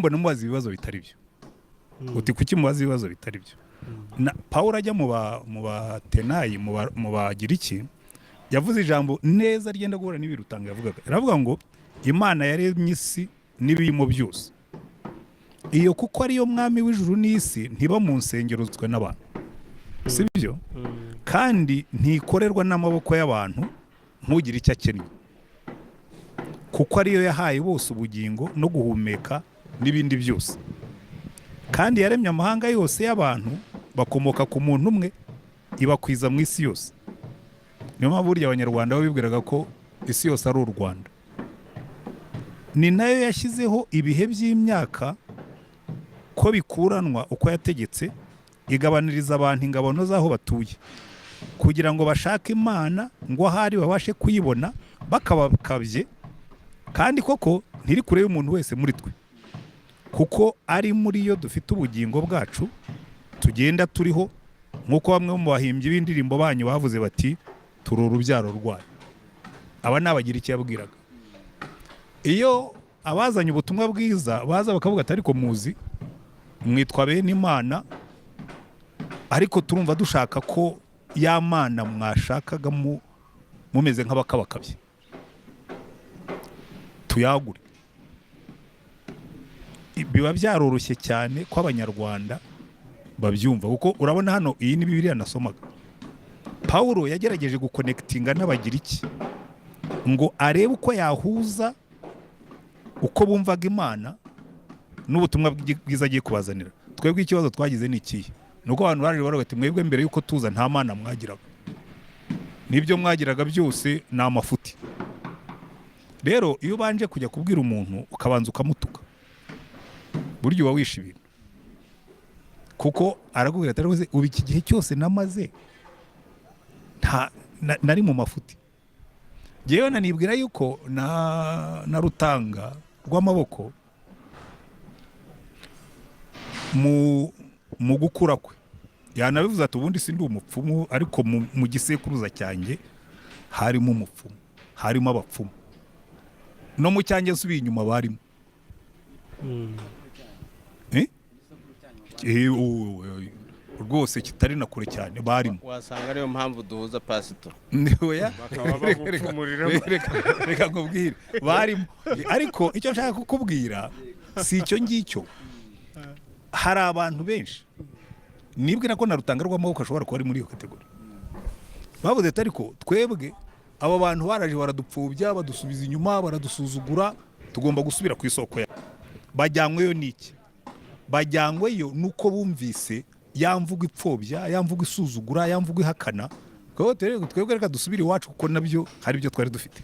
Mbona mubaza ibibazo bitari byo. Uti kuki mubaza ibibazo bitari byo? Na Paul ajya mu Batenayi, mu Bagiriki, yavuze ijambo neza ryenda guhura n'ibi Rutanga yavugaga. Aravuga ngo Imana yaremye isi n'ibiyimo byose, iyo kuko ariyo mwami w'ijuru n'isi, ntiba mu nsengero zubatswe n'abantu, si byo? Kandi ntikorerwa n'amaboko y'abantu ntugire icyo akennye, kuko ariyo yahaye bose ubugingo no guhumeka n'ibindi byose. Kandi yaremye amahanga yose y'abantu bakomoka ku muntu umwe, ibakwiza mu isi yose. Niyo mpamvu burya Abanyarwanda bo bibwiraga ko isi yose ari u Rwanda. Ni nayo yashyizeho ibihe by'imyaka ko bikuranwa uko yategetse, igabaniriza abantu ingabano z'aho batuye, kugira ngo bashake Imana, ngo ahari babashe kuyibona bakabakabye. Kandi koko ntiri kure y'umuntu wese muri twe, kuko ari muri yo dufite ubugingo bwacu, tugenda turiho, nk'uko bamwe mu bahimbyi b'indirimbo banyu bavuze bati: 'Turi urubyaro rwayo.'" Aba ni abagira icyo yabwiraga. Iyo abazanye ubutumwa bwiza baza bakavuga ati: "Ariko muzi mwitwa bene Imana, ariko turumva dushaka ko ya Mana mwashakaga mumeze nk'abakabakabye tuyagure," biba byaroroshye cyane ko Abanyarwanda babyumva. Kuko urabona hano, iyi ni Bibiliya nasomaga. Pawulo yagerageje guconnectinga n'Abagiriki ngo arebe uko yahuza uko bumvaga Imana n'ubutumwa bwiza agiye kubazanira. Twebwe ikibazo twagize ni ikihe? Ni uko abantu baje baravuga ati: "Mwebwe mbere y'uko tuza nta Mana mwagiraga, n'ibyo mwagiraga byose ni amafuti." Rero iyo ubanje kujya kubwira umuntu ukabanza ukamutuka, burya uba wishe ibintu, kuko arakubwira ati: "Ariko se, ubu iki gihe cyose namaze nta nari mu mafuti?" Njyewe nanibwira yuko na Rutanga rw'Amaboko mu gukura kwe yanabivuze ati: "Ubundi si ndi umupfumu, ariko mu gisekuruza cyanjye harimo umupfumu, harimo abapfumu, no mu cyanjye nsubiye inyuma barimo." Eh? Eh, rwose kitari na kure cyane barimo. Wasanga ariyo mpamvu duhuza, pasito. Oya. Bakaba bagupfumuriramo. Reka nkubwire, barimo, ariko icyo nshaka kukubwira si icyo ngicyo. Hari abantu benshi nibwira ko na Rutanga rw'Amaboko ashobora kuba ari muri iyo catégorie. Bavuze ati: "Ariko twebwe aba bantu baraje baradupfobya, badusubiza inyuma, baradusuzugura, tugomba gusubira ku isoko yacu." Bajyanyweyo n'iki? Bajyanyweyo nuko bumvise ya mvugo ipfobya, ya mvugo isuzugura, ya mvugo ihakana. Twebwe reka dusubire iwacu, kuko nabyo hari ibyo twari dufite.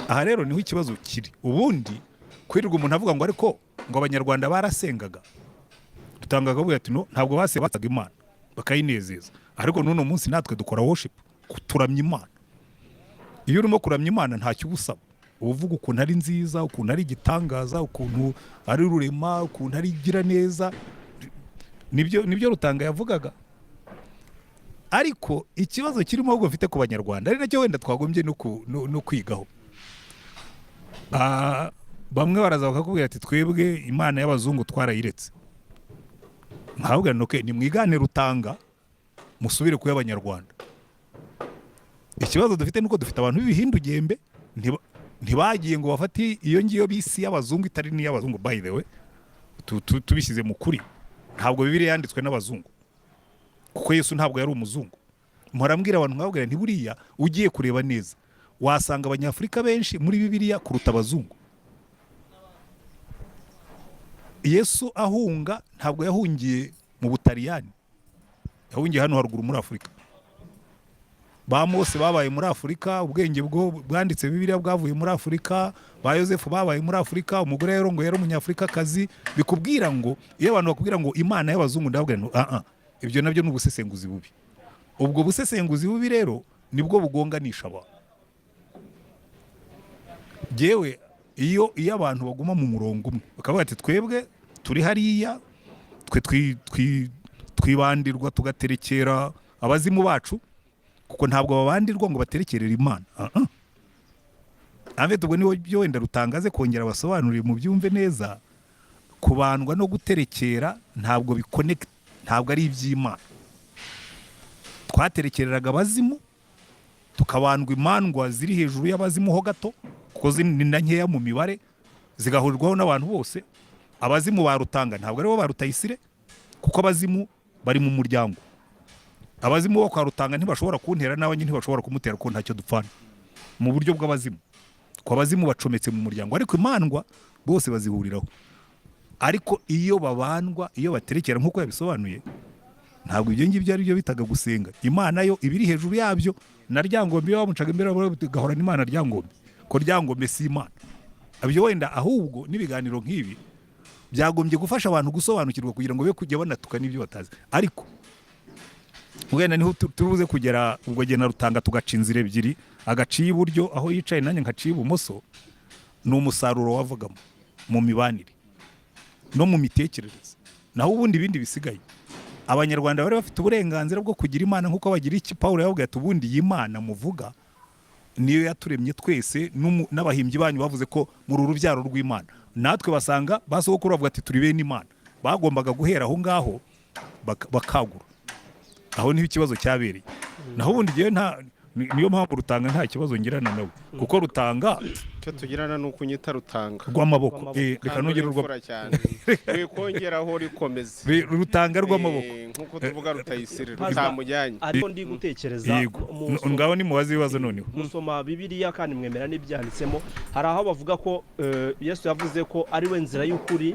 Aha rero niho ikibazo kiri. Ubundi kwirirwa umuntu avuga ngo ariko ngo Abanyarwanda barasengaga, dutanga akavuga ati: "No, ntabwo basengaga Imana bakayinezeza, ariko n'uno munsi natwe dukora worship, turamya Imana." Iyo urimo kuramya Imana ntacyo uba usaba, uba uvuga ukuntu ari nziza, ukuntu ari igitangaza, ukuntu ari rurema, ukuntu ari igira neza. Nibyo Rutanga yavugaga. Ariko ikibazo kirimo ahubwo mfite ku Banyarwanda, ari nacyo wenda twagombye no kwigaho, bamwe baraza bakakubwira ati: "Twebwe Imana y'abazungu twarayiretse." Nkababwira nti: "Okay, nimwigane Rutanga, musubire ku y'Abanyarwanda." Ikibazo dufite nuko dufite abantu b'ibihindugembe, ntibagiye ngo bafate iyo ngiyo bisi y'abazungu, itari n'iy'abazungu by the way. Tubishyize mu kuri, ntabwo Bibiliya yanditswe n'abazungu, kuko Yesu ntabwo yari umuzungu. Mpora mbwira abantu, nkababwira nti: "Buriya ugiye kureba neza wasanga Abanyafurika benshi muri Bibiliya kuruta abazungu." Yesu ahunga ntabwo yahungiye mu Butaliyani, yahungiye hano haruguru muri Afurika. Ba Mose babaye muri Afurika, ubwenge bwo bwanditse Bibiliya bwavuye muri Afurika, ba Yosefu babaye muri Afurika, umugore yarongoye yari Umunyafurikakazi. Bikubwira ngo iyo abantu bakubwira ngo Imana y'abazungu, ndababwira ngo ah ah, ibyo nabyo ni ubusesenguzi bubi. Ubwo busesenguzi bubi rero nibwo bugonganisha abantu. Yewe, iyo abantu baguma mu murongo umwe bakavuga ati: "Twebwe turi hariya, twe twibandirwa tugaterekera abazimu bacu," kuko ntabwo babandirwa ngo baterekerere Imana. Ah, ah. Amve ubwo niwo byo wenda Rutangaze kongera basobanurire mu byumve neza. Kubandwa no guterekera ntabwo biconnecta, ntabwo ari iby'Imana. Twaterekereraga abazimu, tukabandwa imandwa ziri hejuru y'abazimu ho gato, kuko ni na nkeya mu mibare, zigahurirwaho n'abantu bose. Abazimu ba Rutanga ntabwo aribo ba Rutayisire, kuko abazimu bari mu muryango. Abazimu bo kwa Rutanga ntibashobora kuntera, n'abanjye ntibashobora kumutera, kuko ntacyo dupfana mu buryo bw'abazimu, ko abazimu bacometse mu muryango. Ariko imandwa bose bazihuriraho. Ariko iyo babandwa, iyo baterekera nk'uko yabisobanuye, ntabwo ibyo ngibyo ari byo bitaga gusenga Imana. Yo ibiri hejuru yabyo. Na Ryangombe, iyo bamucaga imbere gahorana Imana Ryangombe, ko Ryangombe si Imana. Ibyo wenda ahubwo n'ibiganiro nk'ibi byagombye gufasha abantu gusobanukirwa, kugira ngo be kujya banatuka n'ibyo batazi. Ariko wenda niho tubuze kugera ubwo gena Rutanga, tugaca inzira ebyiri, agaciye iburyo aho yicaye, nanjye nkaciye ibumoso. Ni umusaruro wavagamo mu mibanire no mu mitekerereze. Naho ubundi ibindi bisigaye, Abanyarwanda bari bafite uburenganzira bwo kugira Imana nk'uko bagira iki. Paul yababwiye ati: "Ubundi iyi Mana muvuga niyo yaturemye twese, n'abahimbyi banyu bavuze ko muri urubyaro rw'Imana." Natwe basanga ba sogokuru bavuga ati: "Turi bene Imana." Bagombaga guhera aho ngaho bakagura. Aho niho ikibazo cyabereye. Naho ubundi ngewe nta niyo mpamvu Rutanga nta kibazo ngirana nawe, kuko Rutanga Icyo tugirana ni ukunyita Rutanga. Rw'amaboko. Rw'amaboko. Reka Kandi nongere uri urwa imfura cyane, wikongeraho rikomeze. Rutanga rw'amaboko. Nk'uko tuvuga Rutayisire Pastor, rutamujyanye. Ariko ndi gutekereza Yego. Ngaho nimubaze ibibazo noneho. Musoma Bibiliya kandi mwemera n'ibyanditsemo. Hari aho bavuga ko Yesu yavuze ko ari we nzira y'ukuri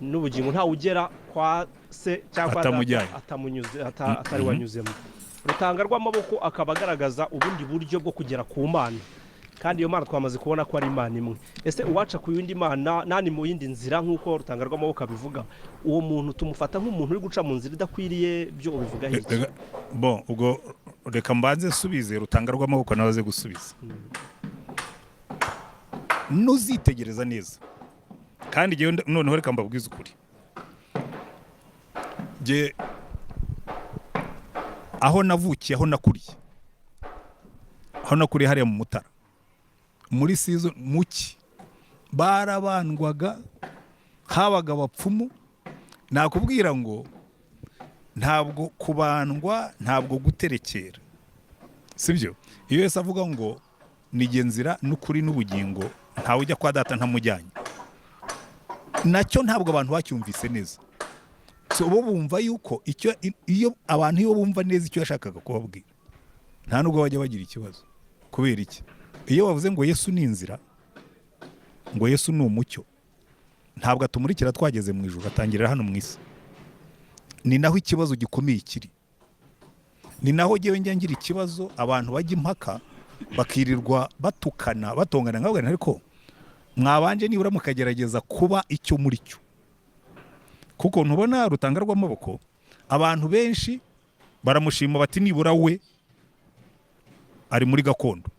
n'ubugingo, ntawe ugera kwa se cyangwa kwa data Atamujyanye. atamunyuze, atari wanyuzemo. Rutanga rw'amaboko akaba agaragaza ubundi buryo bwo kugera ku Mana, kandi iyo Mana twamaze kubona ko ari Imana imwe. Ese uwaca ku yindi mana nani mu yindi nzira, nk'uko Rutanga rw'amaboko abivuga, uwo muntu tumufata nk'umuntu uri guca mu nzira idakwiriye? Byo ubivugaho iki? Bon, ubwo reka mbanze nsubize Rutanga rw'amaboko, nawe aze gusubiza. Nuzitegereza neza kandi njyewe noneho reka mbabwize ukuri. Jye aho navukiye, aho nakuriye hariya mu Mutara muri sizo muki, barabandwaga, habaga abapfumu. Nakubwira ngo ntabwo kubandwa, ntabwo guterekera, sibyo. Iyo Yesu avuga ngo: "Nijye nzira n'ukuri n'ubugingo, ntawe ujya kwa Data ntamujyanye," nacyo ntabwo abantu bacyumvise neza. So bo bumva yuko icyo, iyo abantu, iyo bumva neza icyo yashakaga kubabwira, nta nubwo bajya bagira ikibazo. Kubera iki? Iyo bavuze ngo Yesu ni inzira, ngo Yesu ni umucyo, ntabwo atumurikira twageze mu ijuru, atangirira hano mu isi. Ni naho ikibazo gikomeye kiri, ni naho ngewe njya ngira ikibazo. Abantu bajya impaka, bakirirwa batukana, batongana, nkabwira, ariko mwabanje nibura mukagerageza kuba icyo muri cyo. Kuko ntubona Rutanga rw'amaboko, abantu benshi baramushima bati: "Nibura we ari muri gakondo,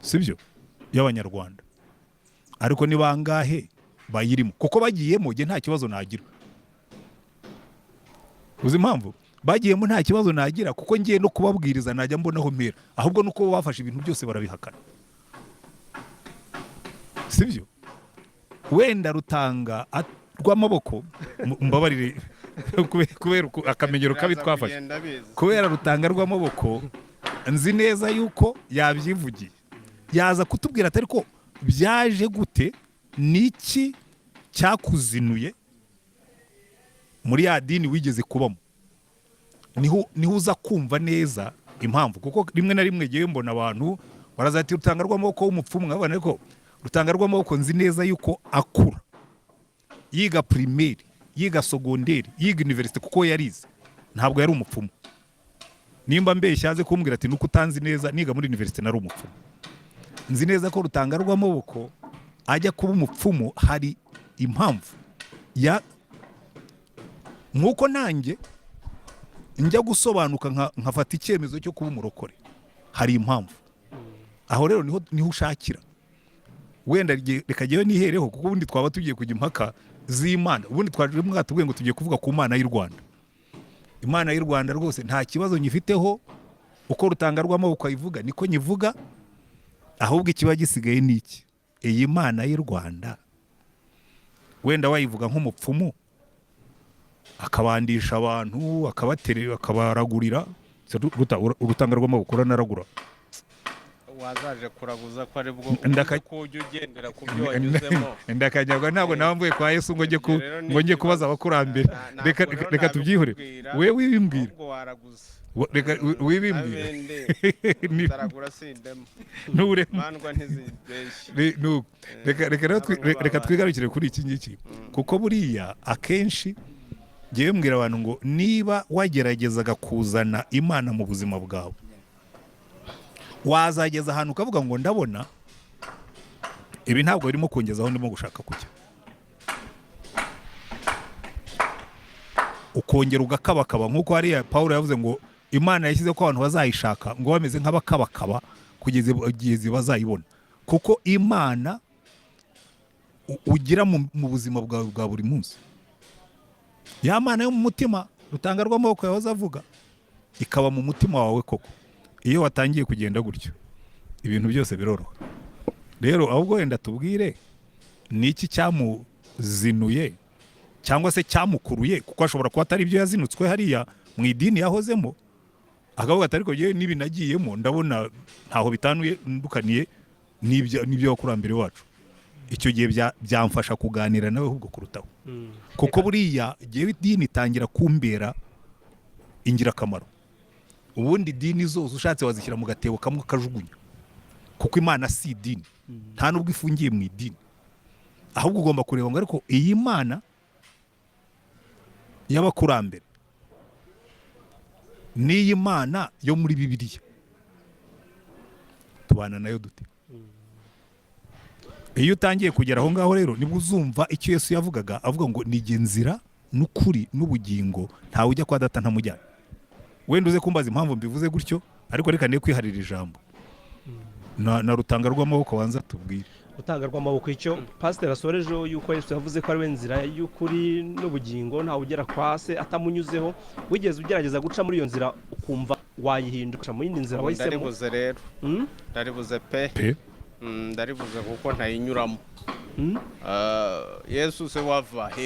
sibyo, y'Abanyarwanda." Ariko ni bangahe bayirimo? Kuko bagiyemo njye nta kibazo nagira. Uzi impamvu bagiyemo nta kibazo nagira? Kuko ngiye no kubabwiriza najya mbonaho mpera. Ahubwo nuko bafashe ibintu byose barabihakana, sibyo? Wenda Rutanga rw'amaboko, mbabarire kubera akamenyero kabi Biraza twafashe. kugenda biza. Kubera Rutanga rw'amaboko nzi neza yuko yabyivugiye, yaza kutubwira ati: "Ariko byaje gute? Niki cyakuzinuye muri ya dini wigeze kubamo?" Niho uza kumva neza impamvu. Kuko rimwe na rimwe ngewe mbona abantu barazati Rutanga rw'amaboko w'umupfumu, nkabona, ariko Rutanga rw'amaboko nzi neza yuko akura, yiga primaire, yiga secondaire, yiga université, kuko yarize, ntabwo yari umupfumu. Nimba mbeshya aze kumbwira ati: "Nuko utanzi neza, niga muri université nari umupfumu." Nzi neza ko Rutanga rw'amaboko ajya kuba umupfumu hari impamvu ya nk'uko nanjye njya gusobanuka nkafata icyemezo cyo kuba umurokore, hari impamvu. Aho rero niho ushakira. Wenda reka jyewe nihereho, kuko ubundi twaba tugiye kujya impaka z'Imana. Ubundi twaje mwatubwiye ngo tugiye kuvuga ku Mana y'u Rwanda. Imana y'u Rwanda rwose nta kibazo nyifiteho. Uko Rutanga rw'amaboko ayivuga niko nyivuga. Ahubwo ikiba gisigaye ni iki? Iyi Mana y'u Rwanda Wenda wayivuga nk'umupfumu, akabandisha abantu, akabatere, akabaragurira. Se urutanga rw'amaboko uranaragura? Wazaje kuraguza ko ari bwo ko ujya ugendera ku byo wanyuzemo. Ndakanyagwa, ntabwo nawe mvuye kwa Yesu ngo njye Ibyo rero ni ngo njye ikibazo. kubaza abakurambere. Ntabwo Reka rero reka tubyihorere. nabikubwira, We wibimbwira. ahubwo waraguza. Reka wibimbwira. Abende ndaragura sindemo. Nturemo. Mandwa ntizibeshye. Nuko. Reka rero Abo reka babana. twigarukire kuri iki ngiki, kuko buriya akenshi ngewe mbwira abantu ngo niba wageragezaga kuzana Imana mu buzima bwawe, wazageza ahantu ukavuga ngo ndabona ibi ntabwo birimo kungeza aho ndimo gushaka kujya, ukongera ugakabakaba, nk'uko hariya Paul yavuze ngo Imana yashyize ko abantu bazayishaka ngo bameze nk'abakabakaba kugeza igihe bazayibona. Kuko Imana ugira mu buzima bwawe bwa buri munsi, ya Mana yo mu mutima rutanga rw'amaboko yahoze avuga, ikaba mu mutima wawe koko. Iyo watangiye kugenda gutyo, ibintu byose biroroha. Rero ahubwo wenda tubwire ni iki cyamuzinuye cyangwa se cyamukuruye, kuko ashobora kuba atari ibyo yazinutswe hariya mu idini yahozemo, akavuga ati ariko yewe n'ibi nagiyemo ndabona ntaho bitandukaniye n'ibyo abakurambere wacu. Icyo gihe byamfasha kuganira nawe ahubwo kurutaho, kuko buriya igihe idini itangira kumbera ingirakamaro, ubundi idini zose ushatse wazishyira mu gatebo kamwe ukajugunya, kuko Imana si idini, nta nubwo ifungiye mu idini. Ahubwo ugomba kureba ngo ariko iyi Mana y'abakurambere n'iyi Mana yo muri Bibiliya tubana nayo dute? Iyo utangiye kugera aho ngaho rero, nibwo uzumva icyo Yesu yavugaga avuga ngo ni nzira n'ukuri n'ubugingo, ntawe ujya kwa Data ntamujyana. Wenda uze kumbaza impamvu mbivuze gutyo, ariko reka niyo kwiharira ijambo na rutanga rw'amaboko banza tubwire. Rutanga rw'amaboko, icyo pasiteri asorejeho yuko Yesu yavuze ko ari we nzira y'ukuri n'ubugingo, ntawe ugera kwa Se atamunyuzeho. Wigeze ugerageza guca muri iyo nzira ukumva wayihindura mu yindi nzira wahisemo? Ndaribuze rero. Ndaribuze pe. Pe. Ndaribuze kuko ntayinyuramo. Mm? Ah, Yesu se wava he?